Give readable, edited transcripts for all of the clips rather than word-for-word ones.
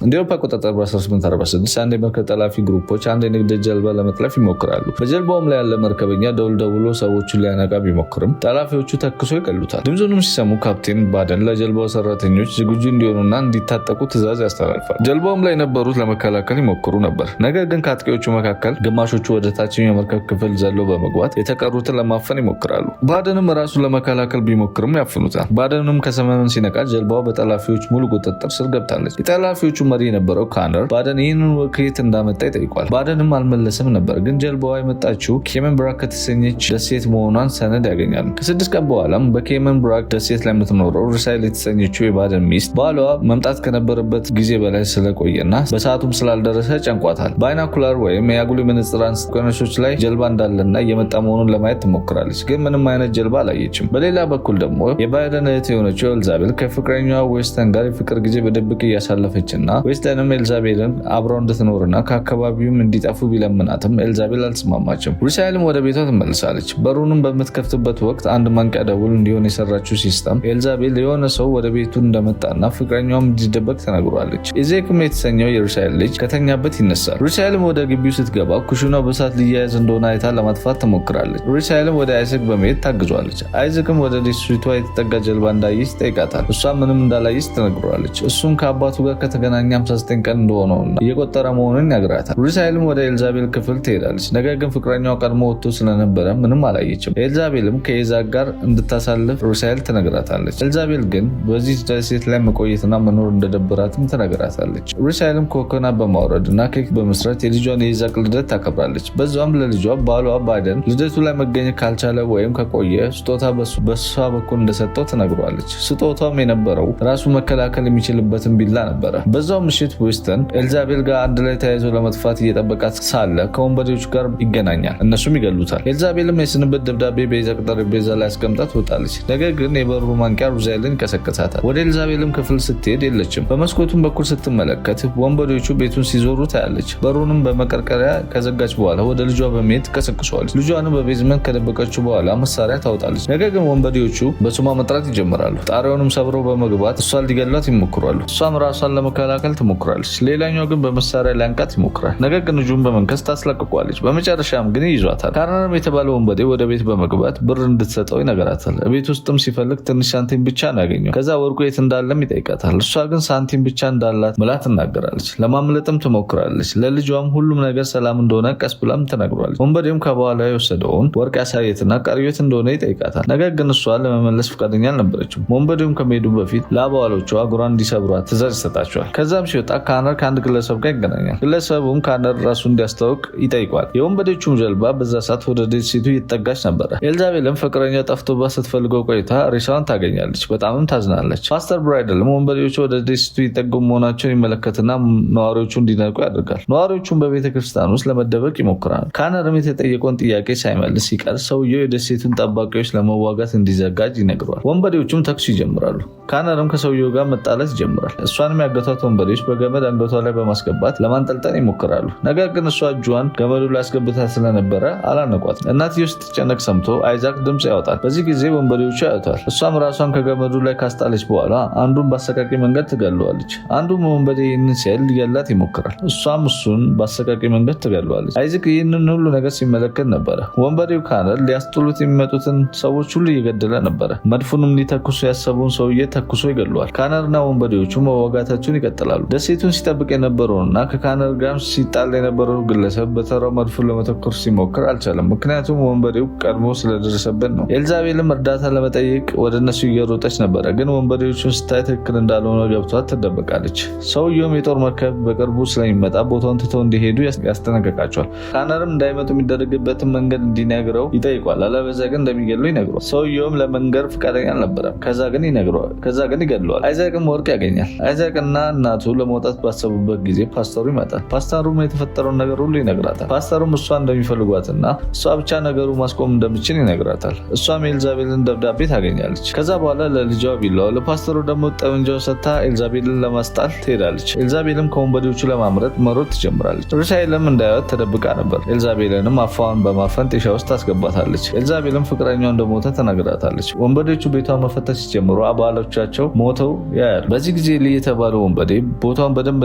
እንደ አውሮፓ አቆጣጠር በ1846 አንድ የመርከብ ጠላፊ ግሩፖች አንድ የንግድ ጀልባ ለመጥለፍ ይሞክራሉ። በጀልባውም ላይ ያለ መርከበኛ ደውል ደውሎ ሰዎቹን ሊያነቃ ቢሞክርም ጠላፊዎቹ ተኩሶ ይገሉታል። ድምፁንም ሲሰሙ ካፕቴን ባደን ለጀልባው ሰራተኞች ዝግጁ እንዲሆኑና እንዲታጠቁ ትዕዛዝ ያስተላልፋል። ጀልባውም ላይ የነበሩት ለመከላከል ይሞክሩ ነበር። ነገር ግን ከአጥቂዎቹ መካከል ግማሾቹ ወደ ታችኛው የመርከብ ክፍል ዘለው በመግባት የተቀሩትን ለማፈን ይሞክራሉ። ባደንም ራሱን ለመከላከል ቢሞክርም ያፍኑታል። ባደንም ከሰመመን ሲነቃ ጀልባዋ በጠላፊዎች ሙሉ ቁጥጥር ስር ገብታለች። የጠላፊዎቹ መሪ የነበረው ካነር ባደን ይህንን ከየት እንዳመጣ ይጠይቋል። ባደንም አልመለሰም ነበር፣ ግን ጀልባዋ የመጣችው ኬመን ብራክ ከተሰኘች ደሴት መሆኗን ሰነድ ያገኛሉ። ከ6 ቀን በኋላም በኬመን ብራክ ደሴት ላይ የምትኖረው ሩሳይል የተሰኘችው የባደን ሚስት ባሏ መምጣት ከነበረበት ጊዜ በላይ ስለቆየና በሰዓቱም ስላልደረሰ ጨንቋታል። Binocular ወይም የአጉሊ መነጽር ውቅያኖሶች ላይ ጀልባ እንዳለና እየመጣ መሆኑን ለማየት ትሞክራለች፣ ግን ምንም አይነት ጀልባ አላየችም። በሌላ በኩል ደግሞ የባደን እህት የሆነችው ኤልዛቤል ከፍቅረኛዋ ዌስተን ጋር የፍቅር ጊዜ በድብቅ እያሳለፈችና ዌስተንም ኤልዛቤልን አብረው እንድትኖርና ከአካባቢውም እንዲጠፉ ቢለምናትም ኤልዛቤል አልተስማማችም። ሩሳይልም ወደ ቤቷ ትመልሳለች። በሩንም በምትከፍትበት ወቅት አንድ ማንቂያ ደውል እንዲሆን የሰራችው system ኤልዛቤል የሆነ ሰው ወደ ቤቱ እንደመጣና ፍቅረኛዋም እንዲደበቅ ተነግሯለች። ኢዜክም የተሰኘው የሩሳይል ልጅ ከተኛበት ይነሳል። ሩሳይልም ወደ ግቢው ስትገባ ኩሽናው በእሳት ሊያያዝ እንደሆነ አይታ ለማጥፋት ትሞክራለች። ሩሳይልም ወደ አይዝክ በመሄድ ታግዟለች። አይዝክም ወደ ደሴቷ የተጠጋ ጀልባ እንዳየች ይጠይቃታል። እሷ ምንም እንዳላየች ትነግረዋለች። እሱም ከአባቱ ጋር ከተገናኘ 59 ቀን እንደሆነውና እየቆጠረ መሆኑን ይነግራታል። ሩሳይልም ወደ ኤልዛቤል ክፍል ትሄዳለች። ነገር ግን ፍቅረኛዋ ቀድሞ ወጥቶ ስለነበረ ምንም አላየችም። ኤልዛቤልም ከኢዛክ ጋር እንድታሳልፍ ሩሳይል ትነግራታለች። ኤልዛቤል ግን በዚህ ደሴት ላይ መቆየትና መኖር እንደደበራትም ትነግራታለች። ሩሳይልም ኮኮናት በማውረድ እና ኬክ በመስራት የልጇን የኢዛክ ልደት ታከብራለች። በዛም ለልጇ ባሏ ባደን ልደቱ ላይ መገኘት ካልቻለ ወይም ከቆየ ስጦታ በሷ በኩል እንደሰጠው ትነግሯለች። ስጦታውም የነበረው ራሱ መከላከል የሚችልበትን ቢላ ነበረ። በዛው ምሽት ዌስተን ኤልዛቤል ጋር አንድ ላይ ተያይዞ ለመጥፋት እየጠበቃት ሳለ ከወንበዴዎች ጋር ይገናኛል። እነሱም ይገሉታል። ኤልዛቤልም የስንብት ደብዳቤ በኢዛክ ጠረጴዛ ላይ አስቀምጣ ትወጣለች። ነገር ግን የበሩ ማንቂያ ሩዛይልን ይቀሰቅሳታል። ወደ ኤልዛቤልም ክፍል ስትሄድ የለችም። በመስኮቱም በኩል ስትመለከት ወንበዴዎቹ ቤቱን ሲዞሩ ታያለች። በሩንም በመቀርቀሪያ ከዘጋች በኋላ ወደ ልጇ በመሄድ ትቀሰቅሰዋለች። ልጇንም በ basement ከደበቀችው በኋላ መሳሪያ ታወጣለች። ነገር ግን ወንበዴዎቹ በስሟ መጥራት ይጀምራሉ። ጣሪያውንም ሰብረው በመግባት እሷን ሊገሏት ይሞክራሉ። እሷም ራሷን ለመከላከል ትሞክራለች። ሌላኛው ግን በመሳሪያ ሊያንቃት ይሞክራል። ነገር ግን እጁን በመንከስ ታስለቅቋለች። በመጨረሻም ግን ይዟታል። ካርነርም የተባለ ወንበዴ ወደ ቤት በመግባት ብር እንድትሰጠው ይነግራታል። ቤት ውስጥም ሲፈልግ ትንሽ ሳንቲም ብቻ ነው ያገኘው። ከዛ ወርቁ የት እንዳለም ይጠይቃታል። እሷ ግን ሳንቲም ብቻ እንዳላት ምላ ትናገራለች። ለማምለጥም ትሞክራለች። ለልጇም ሁሉም ነገር ሰላም እንደሆነ ቀስ ብላም ትነግሯለች። ወንበዴውም ከበኋላ የወሰደውን ወርቅ ያሳየትና ቀሪው የት እንደሆነ ይጠይቃታል። ነገር ግን እሷ ለመመለስ ፈቃደኛ አልነበረችም። ወንበዴውም ከመሄዱ በፊት ለአባሎቹ እግሯን እንዲሰብሯት ትዕዛዝ ይሰጣቸዋል። ከዛም ሲወጣ ካነር ከአንድ ግለሰብ ጋር ይገናኛል። ግለሰቡም ካነር ራሱ እንዲያስተዋውቅ ይጠይቋል። የወንበዴዎቹም ጀልባ በዛ ሰዓት ወደ ደሴቱ እየተጠጋች ነበረ። ኤልዛቤልም ፍቅረኛ ጠፍቶባት ስትፈልገው ቆይታ ሬሳዋን ታገኛለች። በጣምም ታዝናለች። ፓስተር ብራይደልም ወንበዴዎቹ ወደ ደሴቱ እየተጠጉ መሆናቸውን ይመለከትና ነዋሪዎቹ እንዲነቁ ያደርጋል። ነዋሪዎቹም በቤተ ክርስቲያን ውስጥ ለመደበቅ ይሞክራሉ። ካነርም የተጠየቀውን ጥያቄ ሳይመልስ ሲቀር ሰውየው የደሴቱን ጠባቂዎች ለመዋጋት እንዲዘጋጅ ይነግረዋል። ወንበዴዎቹም ተኩስ ይጀምራሉ። ካነርም ከሰውየው ጋር መጣላት ይጀምራል። እሷንም ያገቷት ወንበዴዎች በገመድ አንገቷ ላይ በማስገባት ለማንጠልጠል ይሞክራሉ። ነገር ግን እሷ እጇን ገመዱ ላይ አስገብታ ስለነበረ አላነቋትም። እናትየው ስትጨነቅ ሰምቶ አይዛክ ድምፅ ያወጣል። በዚህ ጊዜ ወንበዴዎቹ ያዩታል። እሷም ራሷን ከገመዱ ላይ ካስጣለች በኋላ አንዱን በአሰቃቂ መንገድ ትገለዋለች። አንዱም ወንበዴ ይህንን ሲያይ ሊገላት ይሞክራል። እሷም እሱን በአሰቃቂ መንገድ ትገለዋለች። አይዛክ ይህንን ሁሉ ነገር ሲመለከት ነበረ። ወንበዴው ካነር ሊያስጥሉት የሚመጡትን ሰዎች ሁሉ እየገደለ ነበረ። መድፉንም ሊተኩሱ ያሰቡን ሰውዬ ተኩሶ ይገለዋል። ካነርና ወንበዴዎቹ መዋጋታቸውን ይቀጥላሉ። ደሴቱን ሲጠብቅ የነበረውና ከካነር ጋር ሲጣላ የነበረው ግለሰብ በተራው መድፉን ለመተኮስ ሲሞክር አልቻለም። ምክንያቱም ወንበዴው ቀድሞ ስለደረሰበት ነው። ኤልዛቤልም እርዳታ ለመጠየቅ ወደ እነሱ እየሮጠች ነበረ። ግን ወንበዴዎቹን ስታይ ትክክል እንዳልሆነ ገብቷት ትደበቃለች። ሰውየውም የጦር መርከብ በቅርቡ ስለሚመጣ ቦታውን ትተው እንዲሄዱ ያስጠነቅቃቸዋል። ካነርም እንዳይመጡ የሚደረግበትን መንገድ እንዲነግረው ይጠይቋል። አለበለዚያ ግን እንደሚገድለው ይነግረዋል። ሰውየውም ለመንገር ፈቃደኛ አልነበረም። ከዛ ግን ይነግረዋል። ከዛ ግን ይገድለዋል። አይዛቅም ወርቅ ያገኛል። አይዛቅና እናቱ ለመውጣት ባሰቡበት ጊዜ ፓስተሩ ይመጣል። ፓስተሩም የተፈጠረውን ነገር ሁሉ ይነግራታል። ፓስተሩም እሷ እንደሚፈልጓትና እሷ ብቻ ነገሩ ማስቆም እንደምችል ይነግራታል። እሷም ኤልዛቤልን ደብዳቤ ታገኛለች። ከዛ በኋላ ለልጇ ቢላዋ፣ ለፓስተሩ ደግሞ ጠመንጃው ሰጥታ ኤልዛቤልን ለማስጣል ትሄዳለች። ኤልዛቤልም ከወንበዴዎቹ ለማምለጥ መሮጥ ትጀምራለች። ሩሳኤልም እንዳያዩት ተደብቃ ነበር። ኤልዛቤልንም አፏን በማፈን ጤሻ ውስጥ ታስገባታለች። ኤልዛቤልም ፍቅረኛው እንደሞተ ተነግራታለች። ወንበዴዎቹ ቤቷን መፈተሽ ሲጀምሩ አባሎቻቸው ሞተው ያያሉ። በዚህ ጊዜ ሊ የተባለው ወንበዴ ቦታውን በደንብ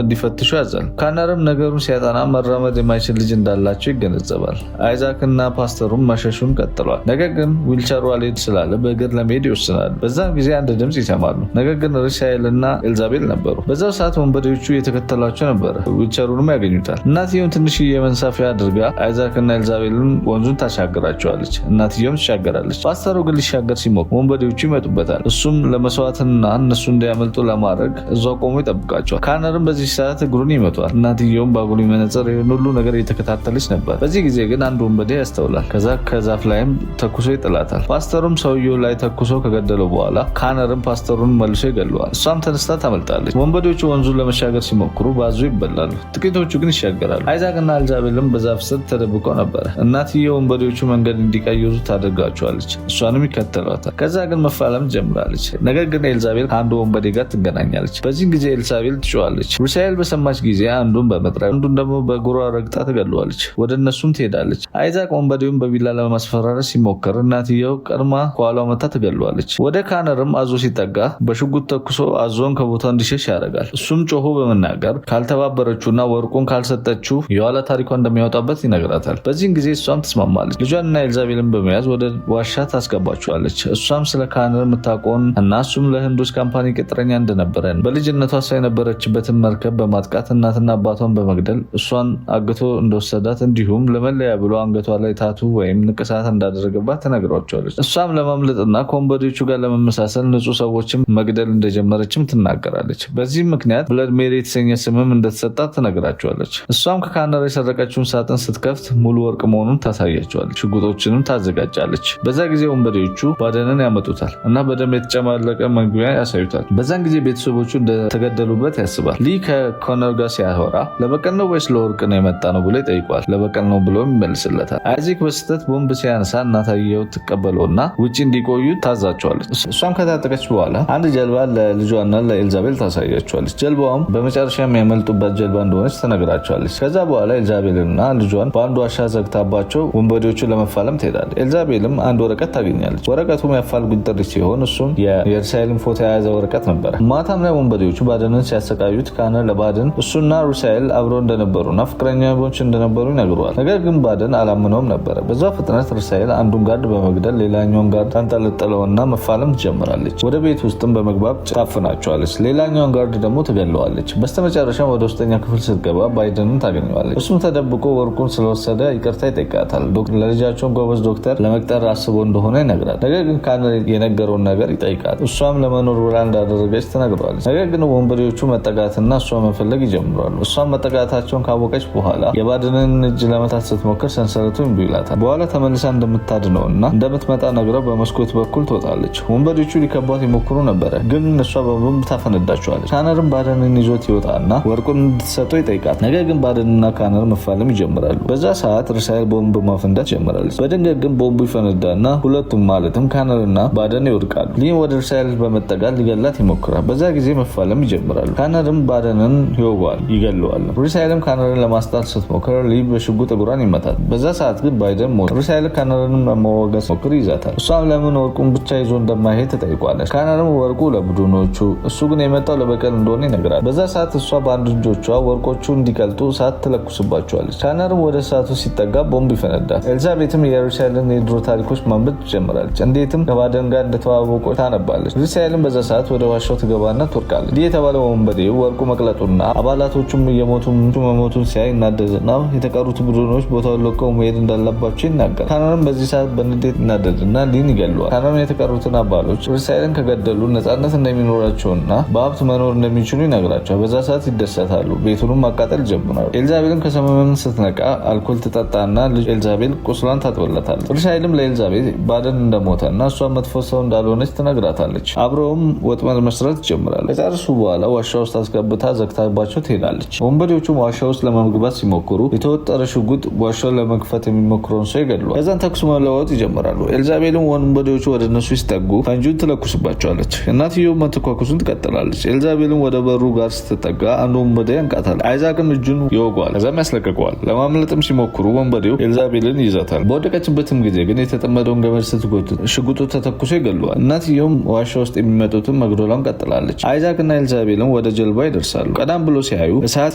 እንዲፈትሹ ያዛል። ካነርም ነገሩን ሲያጠና መራመድ የማይችል ልጅ እንዳላቸው ይገነዘባል። አይዛክ እና ፓስተሩም መሸሹን ቀጥሏል። ነገር ግን ዊልቸሩ አልሄድ ስላለ በእግር ለመሄድ ይወስናሉ። በዛም ጊዜ አንድ ድምፅ ይሰማሉ። ነገር ግን ሩሳኤል እና ኤልዛቤል ነበሩ። በዛው ሰዓት ወንበዴዎቹ እየተከተሏቸው ነበረ። ዊልቸሩንም ያገኙታል። እናትየውም ትንሽዬ መንሳፊያ አድርጋ አይዛክ እና ኤልዛቤልን ወንዙን ታሻግራቸዋለች። እናትየውም ትሻገራለች። ፓስተሩ ግን ሊሻገር ሲሞክር ወንበዴዎቹ ይመጡበታል። እሱም ለመስዋዕትና እነሱ እንዲያመልጡ ለማድረግ እዛው ቆሞ ይጠብቃቸዋል። ካነርም በዚህ ሰዓት እግሩን ይመቷል። እናትየውም በአጉሊ መነጽር ይህን ሁሉ ነገር እየተከታተለች ነበር። በዚህ ጊዜ ግን አንድ ወንበዴ ያስተውላል። ከዛ ከዛፍ ላይም ተኩሶ ይጥላታል። ፓስተሩም ሰውየው ላይ ተኩሶ ከገደለው በኋላ ካነርም ፓስተሩን መልሶ ይገለዋል። እሷም ተነስታ ታመልጣለች። ወንበዴዎቹ ወንዙን ለመሻገር ሲሞክሩ በአዞ ይበላሉ። ጥቂቶቹ ግን ይሻገራሉ። አይዛክ እና ኤልዛቤልም በዛፍ ስር ተደብቀው ነበረ። እናትየው ወንበዴዎቹ መንገድ እንዲቀይሩ ታደርጋቸዋለች። እሷንም ይከተሏታል። ከዛ ግን መፋለም ጀምራለች። ነገር ግን ኤልዛቤል ከአንዱ ወንበዴ ጋር ትገናኛለች። በዚህም ጊዜ ኤልዛቤል ትጮኻለች። ሩሳኤል በሰማች ጊዜ አንዱን በመጥረቢያ አንዱን ደግሞ በእግሯ ረግጣ ትገለዋለች። ወደ እነሱም ትሄዳለች። አይዛክ ወንበዴውን በቢላ ለማስፈራራት ሲሞክር እናትየው ቀድማ ከኋላው መታ ትገለዋለች። ወደ ካነርም አዞ ሲጠጋ በሽጉጥ ተኩሶ አዞን ከቦታው እንዲሸሽ ያደርጋል። እሱም ጮሆ በመናገር ካልተባበረችውና ወርቁን ካልሰጠችው የኋላ ታሪኳ እንደሚያወጣበት ይነግራታል። በዚህም ጊዜ እሷም ትስማማለች። ልጇንና ኤልዛቤልን በመያዝ ወደ ዋሻ ታስገባቸዋለች። እሷም ስለ ካነር የምታውቀውን እና እሱም ለህንዶች company ቅጥረኛ እንደነበረ በልጅነቷ እሷ የነበረችበትን መርከብ በማጥቃት እናትና አባቷን በመግደል እሷን አግቶ እንደወሰዳት እንዲሁም ለመለያ ብሎ አንገቷ ላይ tattoo ወይም ንቅሳት እንዳደረገባት ትነግሯቸዋለች። እሷም ለማምለጥና ከወንበዴዎቹ ጋር ለመመሳሰል ንጹህ ሰዎችን መግደል እንደጀመረችም ትናገራለች። በዚህም ምክንያት Blood Mary የተሰኘ ስምም እንደተሰጣት ትነግራቸዋለች። እሷም ከካነር የሰረቀችውን ሳጥን ስትከፍት ሙሉ ወርቅ መሆኑን ታሳያቸዋለች። ሽጉጦችንም ታዘጋጃለች። በዛ ጊዜ ወንበዴዎቹ ባደንን ያመጡታል እና በደም የተጨማለቀ መግቢያ ያሳዩታል። በዛን ጊዜ ቤተሰቦቹ እንደተገደሉበት ያስባል። ሊ ከኮነር ጋር ሲያወራ ለበቀል ነው ወይስ ለወርቅ ነው የመጣ ነው ብሎ ይጠይቋል። ለበቀል ነው ብሎ ይመልስለታል። አይዚክ በስህተት ቦምብ ሲያነሳ እናትየው ትቀበለውና ውጭ እንዲቆዩ ታዛቸዋለች። እሷም ከታጠቀች በኋላ አንድ ጀልባ ለልጇና ለኤልዛቤል ታሳያቸዋለች። ጀልባዋም በመጨረሻ የሚያመልጡባት ጀልባ እንደሆነች ትነግራቸዋለች። ከዛ በኋላ ኤልዛቤልና ልጇን በአንድ ዋሻ ዘግታባቸው ወንበዴዎቹን ለመፋለም ትሄዳለች። ኤልዛቤልም አንድ ወረቀት ታገኛለች። ወረቀቱም የአፋልጉኝ ጥሪ ሲሆን እሱም የሩሳኤልን ፎቶ የያዘ ወረቀት ነበረ። ማታም ላይ ወንበዴዎቹ ባደንን ሲያሰቃዩት ካነር ለባደን እሱና ሩሳኤል አብረው እንደነበሩና ፍቅረኛሞች እንደነበሩ ይነግረዋል። ነገር ግን ባደን አላምነውም ነበረ። በዛ ፍጥነት ሩሳኤል አንዱን guard በመግደል ሌላኛውን guard ታንጠለጥለውና መፋለም ትጀምራለች። ወደ ቤት ውስጥም በመግባት ታፍናቸዋለች። ሌላኛውን guard ደግሞ ትገለዋለች። በስተመጨረሻም ወደ ውስጠኛ ክፍል ስትገባ ባይደንን ታገኘዋለች። እሱም ተደብቆ ወርቁን ስለወሰደ ይቅርታ ይጠይቃታል። ለልጃቸውን ጎበዝ ዶክተር ለመቅጠር አስቦ እንደሆነ ይነግራል። ነገር ግን ካነር የነገረውን ነገር ይጠይቃል። እሷም ለመኖር ብላ እንዳደረገች ትነግረዋለች። ነገር ግን ወንበዴዎቹ መጠጋትና እሷ መፈለግ ይጀምራሉ። እሷም መጠጋታቸውን ካወቀች በኋላ የባድንን እጅ ለመታት ስትሞክር ሰንሰለቱ እምቢ ይላታል። በኋላ ተመልሳ እንደምታድነው እና እንደምትመጣ ነግረው በመስኮት በኩል ትወጣለች። ወንበዴዎቹ ሊከቧት ይሞክሩ ነበረ፣ ግን እሷ በቦምብ ታፈነዳቸዋለች። ካነርም ባደንን ይዞት ይወጣና ወርቁን እንድትሰጠው ይጠይቃል። ነገር ግን ባደንና ካነር መፋለም ይጀምራሉ። በዛ ሰዓት ሩሳኤል ቦምብ ማፈንዳት ጀምራለች። በድንገት ግን ቦምቡ ይፈነዳና ሁለቱም ማለትም ካነርና ባደን ይወድቃሉ። ሊም ወደ ሩሳኤል በመጠጋት ሊገላት ይሞክራል። በዛ ጊዜ መፋለም ይጀምራሉ። ካነርም ባደንን ይወጋዋል፣ ይገለዋል። ሩሳኤልም ካነርን ለማስጣል ስትሞክር ሊ በሽጉጥ እግሯን ይመታል። በዛ ሰዓት ግን ባይደን ሞተ። ሩሳኤል ካነርን ለመወጋት ስትሞክር ይዛታል። እሷም ለምን ወርቁን ብቻ ይዞ እንደማይሄድ ትጠይቋለች። ካነርም ወርቁ ለቡድኖቹ፣ እሱ ግን የመጣው ለበቀል እንደሆነ ይነግራል። በዛ ሰዓት እሷ በአንድ እጆቿ ወርቆቹ እንዲቀልጡ እሳት ትለኩስባቸዋለች። ካነርም ወደ እሳቱ ሲጠጋ ቦምብ ይፈነዳል። ኤልዛቤትም የሩሳኤልን የድሮ ታሪኮች ማንበብ ትጀምራለች። እንዴትም ከባደን ጋር እንደተዋወቁ ታነባለች። ሩሳኤልም በዛ ሰዓት ወደ ዋሻው ትገባና ትወርቃለች። እንዲህ የተባለ ወንበዴ ወርቁ መቅለጡና አባላቶቹም እየሞቱ መሞቱን ሲያይ ይናደድና የተቀሩት ቡድኖች ቦታውን ለቀው መሄድ እንዳለባቸው ይናገራል። ካነርም በዚህ ሰዓት በንዴት ይናደድና ሊን ይገለዋል። ካነርም የተቀሩትን አባሎች ሩሳኤልን ከገደሉ ነጻነት እንደሚኖራቸውና በሀብት መኖር እንደሚችሉ ይነግራቸዋል። በዛ ሰዓት ይደሰታሉ። ቤቱንም ማቃጠል ይጀምራሉ። ኤልዛቤልም ከሰመመን ስትነቃ አልኮል ትጠጣና ልጅ ኤልዛቤል ቁስሏን ታጥበላታለች። ሩሳኤልም ለኤልዛቤል ባደን እንደሞተ እና እሷ መጥፎ ሰው እንዳልሆነች ትነግራታለች። አብረውም ወጥመድ መስራት ይጀምራሉ። ከጨርሱ በኋላ ዋሻ ውስጥ አስገብታ ዘግታባቸው ትሄዳለች። ወንበዴዎቹም ዋሻ ውስጥ ለመግባት ሲሞክሩ የተወጠረ ሽጉጥ ዋሻውን ለመክፈት የሚሞክረውን ሰው ይገድሏል። ከዛን ተኩስ መለዋወጥ ይጀምራሉ። ኤልዛቤልም ወንበዴዎቹ ወደ እነሱ ሲጠጉ ፈንጂውን ትለኩስባቸዋለች። እናትየው መተኳኩሱን ትቀጥላለች። ኤልዛቤልም ወደ በሩ ጋር ስትጠጋ አንዱ ወንበዴ ያንቃታል። አይዛክም እጁን ይወጓል። ከዛም ያስለቅቀዋል። ለማምለጥም ሲሞክሩ ወንበዴው ኤልዛቤልን ይይዛታል። በወደቀችበትም ጊዜ ግን የተጠመደውን ገመድ ስትጎትት ሽጉጡ ተተኩሶ ይገለዋል። እናትየውም ዋሻ ውስጥ የሚመጡትን መግደሏን ቀጥላለች። አይዛክ እና ኤልዛቤልም ወደ ጀልባ ይደርሳሉ። ቀዳም ብሎ ሲያዩ እሳት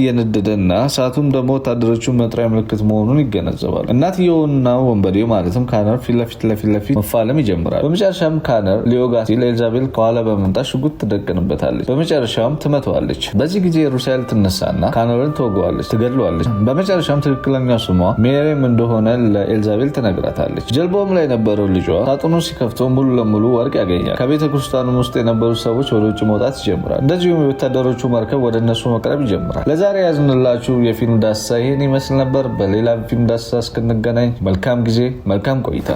እየነደደና እሳቱም ደግሞ ወታደሮቹ መጥሪያ ምልክት መሆኑን ይገነዘባሉ። እናትየውና ወንበዴው ማለትም ካነር ፊት ለፊት ለፊት ለፊት መፋለም ይጀምራል። በመጨረሻም ካነር ሊወጋ ሲል ኤልዛቤል ከኋላ በመምጣት ሽጉጥ ትደቅንበታለች። በመጨረሻም ትመተዋለች። በዚህ ጊዜ ሩሲያል ትነሳና ካነርን ትወገዋለች፣ ትገድለዋለች። በመጨረሻም ትክክለኛው ስሟ ሜሪም እንደሆነ ለኤልዛቤል ትነግራታለች። ጀልባውም ላይ የነበረው ልጇ ሳጥኑ ሲከፍተው ሙሉ ለሙሉ ወርቅ ያገኛል። ከቤተ ክርስቲያኑም ውስጥ የነበሩ ሰዎች ወደ ውጭ መውጣት ይጀምራል። እንደዚሁም የወታደሮቹ መርከብ ወደ እነሱ መቅረብ ይጀምራል። ለዛሬ ያዝንላችሁ የፊልም ዳሰሳ ይህን ይመስል ነበር። በሌላ ፊልም ዳሰሳ እስክንገናኝ መልካም ጊዜ፣ መልካም ቆይታ።